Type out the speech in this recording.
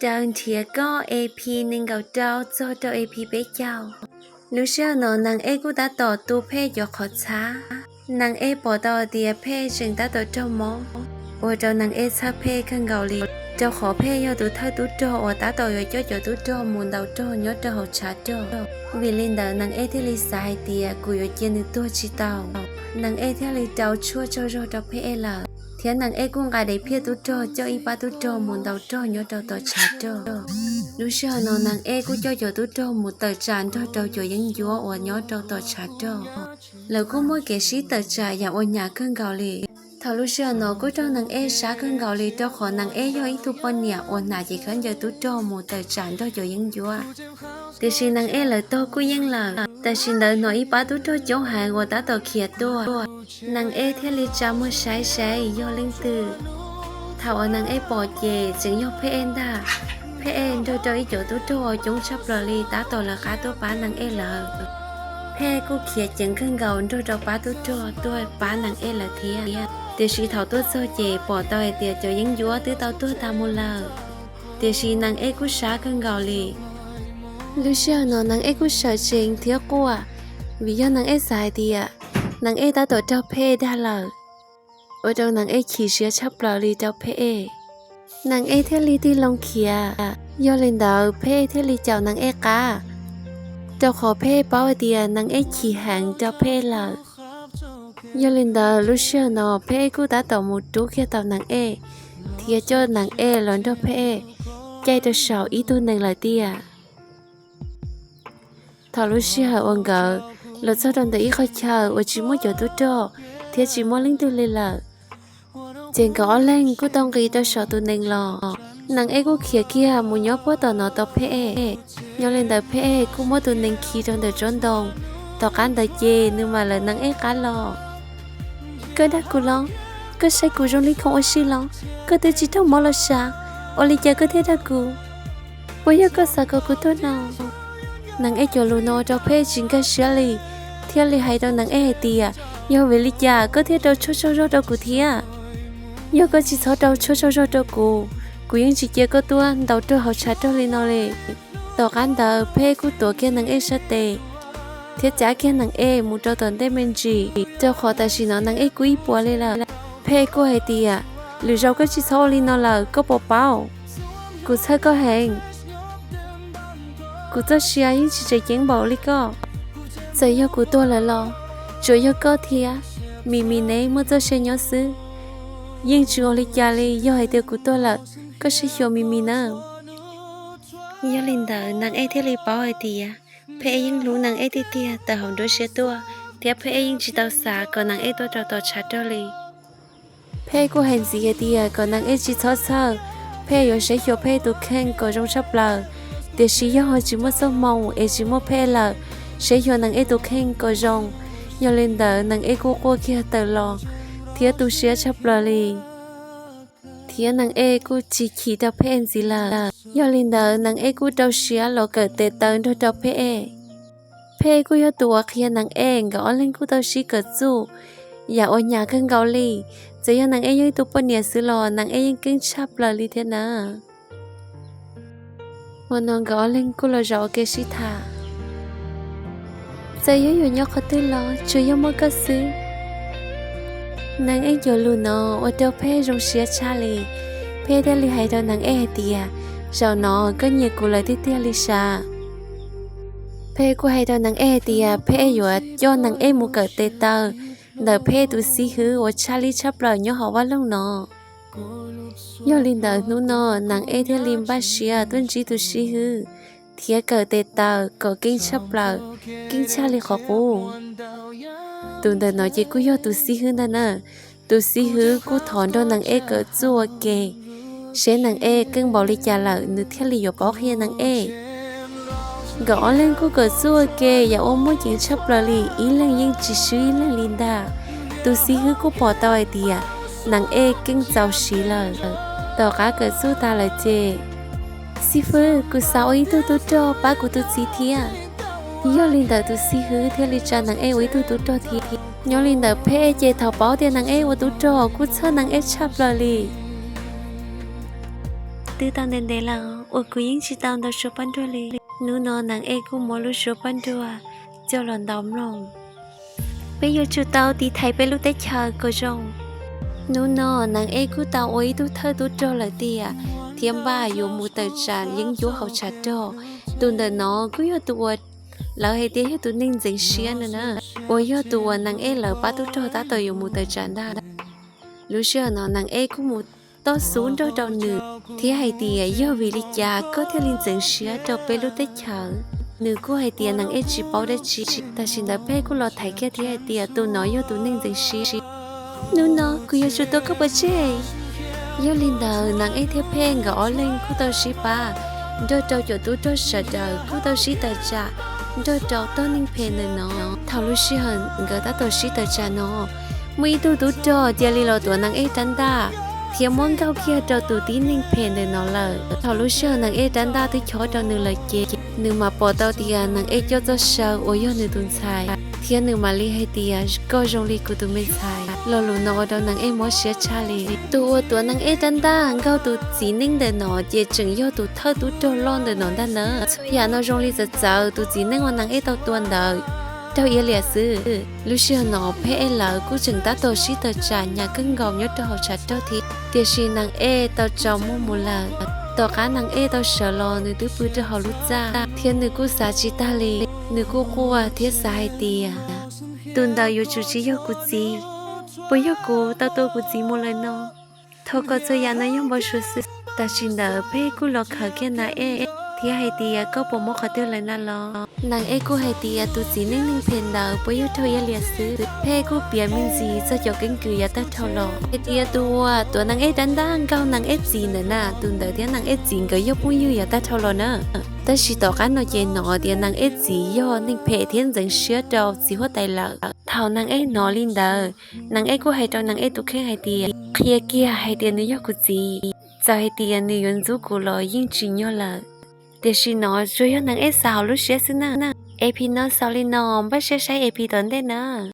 Raws nrhiav koj E P nees nkaum rau txog rau E P peb caug. Lub sij hawm no Nees Ej kuj tab tom tu Phej cov qhov txhab. Nees Ej pom tau hais tias Phej tseem tab tom raug mob, ua rau Nees Ej txhawj Phej kawg nkaus li, rau qhov Phej yog tus thawj tub rog uas tab tom yuav coj cov tub rog mus ntaus rog nyob rau hauv tshav rog. Vim li ntawd Nees Ej thiaj li xav hais tias kuv yuav cia nws tuag tsis tau. Nees Ej thiaj li rau tshuaj tsaug zog rau Phej lawm, thiab Nees Ej kuj nqa daim phiaj tub rog coj ib pab tub rog mus ntaus rog nyob rau tom tshav rog. Lub sij hawm no Nees Ej kuj coj cov tub rog mus tawm tsam nrog rau cov yeeb ncuab uas nyob rau tom tshav rog. Lawv kuj muaj kev sib tawm tsam yam uas hnyav kawg nkaus li. Thaum lub sij hawm no kuj raug Nees Ej sab kawg nkaus li, rau qhov Nees Ej yog ib tug poj niam uas hnav cev khaub ncaws tub rog mus tawm tsam nrog cov yeeb ncuab. Tiam sis Nees Ej lawv tog kuj yeej lawm, tam sim ntawd hnov ib pab tub rog coob heev uas tab tom khiav tuaj. Nees Ej thiaj li tsa muag saib saib yog leej twg. Thaum uas Nees Ej pom ces tseem yog Phej ntag. Phej nrog rau ib cov tub rog uas coob tshaj plaws li tab tom lawv qab tuaj pab Nees Ej lawm. Phej kuj khiav ceev kawg nkaus nrog rau pab tub rog tuaj pab Nees Ej lawm thiab. Tiam sis thaum tuaj txog ces pom tau hais tias cov yeeb ncuab twb tau tuag tag mus lawm. Tiam sis Nees Ej kuj sab kawg nkaus li. Lub sij hawm no Nees Ej kuj sawv tsees thiab quaj, vim yog Nees Ej xav hais tias Nees Ej tab tom raug Phej dag lawm, ua rau Nees Ej chim siab tshaj plaws li rau Phej. Nees Ej thiaj li tig loo khiav, yog li ntawd Phej thiaj li caum Nees Ej qab, rau qhov Phej paub hais tias Nees Ej chim heev rau Phej lawm. Yog li ntawd lub sij hawm no Phej kuj tab tom mus rub kiag tau Nees Ej, thiab coj Nees Ej los nrog Phej caij rau saum ib tug nees lawm tiag. Thaum lub sij hawm uas nkawd los txog rau ntawm ib qhov chaw uas tsis muaj cov tub rog thiab tsis muaj leej twg li lawm, ces nkawd ob leeg kuj tau nqis rau saum tus nees los. Nees Ej kuj khiav kiag mus nyob puag tom no tau Phej. Yog li ntawd Phej kuj muab tus nees khi rau ntawm tsob ntoo, tom qab ntawd ces nws mam lawv Nees Ej qab los. Koj dag kuv los? Koj saib kuv zoo li khoom ua si los? Koj twb tsis raug mob los sav, ua li cas koj thiaj dag kuv? Puas yog koj xav kom kuv tuag no? Nees Ej cov lus no rau Phej tsis nkag siab li, thiaj li hais rau Nees Ej hais tias, yog vim li cas koj thiaj rau tshuaj tsaug zog rau kuv thiab? Yog koj tsis txhob rau tshuaj tsaug zog rau kuv, kuv yeej tsis cia koj tuaj ntaus rog hauv tshav rog li no li. Tom qab ntawd Phej kuj tuav kiag Nees Ej sab tes thiab cav kiag Nees Ej mus rau tom ntej me ntsis, rau qhov tam sim no Nees Ej kuj ib puas li lawm. Phej kuj hais tias, lwm zaus koj tsis txhob ua li no lawm, koj puas paub? Kuv txhawj koj heev. Kuv txoj sia yeej tsis tseem ceeb npaum li koj. Txawm yog kuv tuag lawm los tsuas yog koj thiab Mim Mim neb muaj txoj sia nyob xwb. Yeej tsis ua li cas li, yog hais tias kuv tuag lawm, koj saib xyuas Mim Mim nawb. Yog li ntawd Nees Ej thiaj li paub hais tias Phej yeej hlub Nees Ej tiag tiag tawm hauv nruab siab tuaj, thiab Phej yeej tsis tau xav kom Nees Ej tuaj rau tom tshav rog li. Phej kuj hais ntxiv hais tias kom Nees Ej tsis txhob txhawj, Phej yuav saib xyuas Phej tus kheej kom zoo tshaj plaws. Tiam sis yog ho tsis muaj txoj hmoo es tsis muaj Phej lawm, saib xyuas Nees Ej tus kheej kom zoo. Yog li ntawd Nees Ej kuj quaj kiag tawm los thiab tu siab tshaj plaws li. Thiab Nees Ej kuj tsis chim rau Phej ntxiv lawm. Yog li ntawd Nees Ej kuj rau siab los kawm tes taw nrog rau Phej. Phej kuj yog tus uas qhia Nees Ej, nkawd ob leeg kuj tau sib kawm txuj yam uas hnyav kawg nkaus li. Txawm yog Nees Ej yog ib tug poj niam xwb los Nees Ej yeej keeb tshaj plaws li thiab na. Hmo no nkawd ob leeg kuj los zaum ua ke sib tham. Txawm yog yuav nyob qhov twg los tsuas yog muaj koj xwb. Nees Ej cov lus no ua rau Phej zoo siab tshaj li. Phej thiaj li hais rau Nees Ej hais tias, zaum no koj nyiam kuv lawm tiag tiag li sav? Phej kuj hais rau Nees Ej hais tias Phej yuav coj Nees Ej mus kawm tes taw ntawm Phej tus xib hwb uas tshaj li tshaj plaws nyob hauv vaj loog no. Yog li ntawd hnub no Nees Ej thiaj li npaj siab tuaj ntsib tus xib hwb thiab kawm tes taw kom keeb tshaj plaws, keeb tshaj li qhov qub. Tus ntawm no ces kuj yog tus xib hwb ntag na. Tus xib hwb kuj thov nrog Nees Ej kawm txuj ua ke, seb Nees Ej keeb npaum li cas lawm nws thiaj li yuav paub qhia Nees Ej. Nkawd ob leeg kuj kawm txuj ua ke yam uas muaj ceem tshaj plaws li, ib leeg yeej tsis swb ib leeg li ntag. Tus xib hwb kuj pom tau hais tias Nees Ej keeb txaus siv lawm. Tom qab kawm txuj tas lawm ces, xib hwb, kuv xav ua ib tug tub rog pab kuv tus txiv thiab. Yog li ntawd tus xib hwb thiaj li tsa Nees Ej ua ib tug tub rog thiab. Nyob li ntawd Phej ces thaum paub tias Nees Ej ua tub rog kuj txhawj Nees Ej tshaj plaws li. twb tau ntev ntev lawm uas kuv yeej tsis tau ntaus suab paj nruag li. Hnub no Nees Ej kuj muab lub suab paj nruag coj los ntaus mloog. Peb yuav tsum tau tiv thaiv peb lub teb chaws kom zoo. Hnub no Nees Ej kuj tau ua ib tug thawj tub rog lawm tiag, thiab npaj yuav mus tawm tsam yeeb ncuab hauv tshav rog. Tus ntawm no kuj yog tus uas lawv hais tias yog tus neeg ntxeev siab no na, uas yog tus uas Nees Ej lawv pab tub rog tab tom yuav mus tawm tsam ntag. Lub sij hawm no Nees Ej kuj mus toj xub nrog rau nws thiab hais tias, yog vim li cas koj thiaj li ntxeev siab rau peb lub teb chaws? Nws kuj hais tias Nees Ej tsis paub dab tsi. Tam sim ntawd Phej kuj los thaiv kiag thiab hais tias, tus no yog tus neeg ntxeev siab. Hnub no kuv yuav tsum tua koj pov tseg. Yog li ntawd Nees Ej thiab Phej nkawd ob leeg kuj tau sib pab nrog rau cov tub rog sawv daws kuj tau sib tawm tsam nrog rau tog neeg phem ntawm no. Thaum lub sij hawm nkawd tab tom sib tawm tsam no, muaj ib tug tub rog cia li los tuav Nees Ej rab ntaj thiab muab nkaug kiag rau tus tib neeg phem ntawm no lawm. Thaum lub sij hawm Nees Ej rab ntaj twb chob rau nws lawm ces nws mam pom tau tias Nees Ej coj txoj saw uas yog nws tus ntxhais, thiab nws mam li hais tias, koj zoo li kuv tus me ntxhais. Lo lus no ua rau Nees Ej mob siab tshaj li. Tus uas tuav Nees Ej rab ntaj nkaug tus txiv neej ntawm no ces tseem yog tus thawj tub rog loj ntawm no ntag na. Txhua yam no zoo li txawv txawv, tus txiv neej uas Nees Ej tau tua ntawd raug iab liam xwb. Lub sij hawm no Phej Ej lawv kuj tseem tab tom sib tawm tsam hnyav kawg nkaus nyob rau hauv tshav rog thiab, tiam sis Nees Ej tau tsaus muag mus lawm. Tom qab Nees Ej tau sawv los nws twb pw rau hauv lub txaj thiab nws kuj xav tsis tag li. Nws kuj quaj thiab xav hais tias, tus ntawd yuav tsum tsis yog kuv txiv. Puas yog kuv tau tua kuv txiv mus lawm no? Thov kom txhua yam no yog npau suav xwb. Tam sim ntawd Phej kuj los khawm kiag Nees Ej thiab hais tias, koj puas mob qhov twg lawm na los? Nees Ej kuj hais tias, tus txiv neej neeg phem ntawd puas yog raug iab liam xwb. Phej kuj piav me ntsis txog cov keeb kwm yav tag dhau los hais tias tus uas tuav Nees Ej rab ntaj nkaug Nees Ej txiv ntawd na, tus ntawd thiab Nees Ej txiv nkawd yog phooj ywg yav tag dhau los na. Tab sis tom qab no ces hnov tias Nees Ej txiv yog neeg phem thiab ntxeev siab rau txiv huab tais lawm. Thaum Nees Ej hnov li ntawd, Nees Ej kuj hais rau Nees Ej tus kheej hais tias, qhia kiag hais tias nws yog kuv txiv, txawm hais tias nws yuav ntxub kuv los yeej tsim nyog lawm. Tiam sis no tsuas yog Nees Ej xav hauv lub siab xwb na. E P no xaus li no, npaj siab saib E P tom ntej na.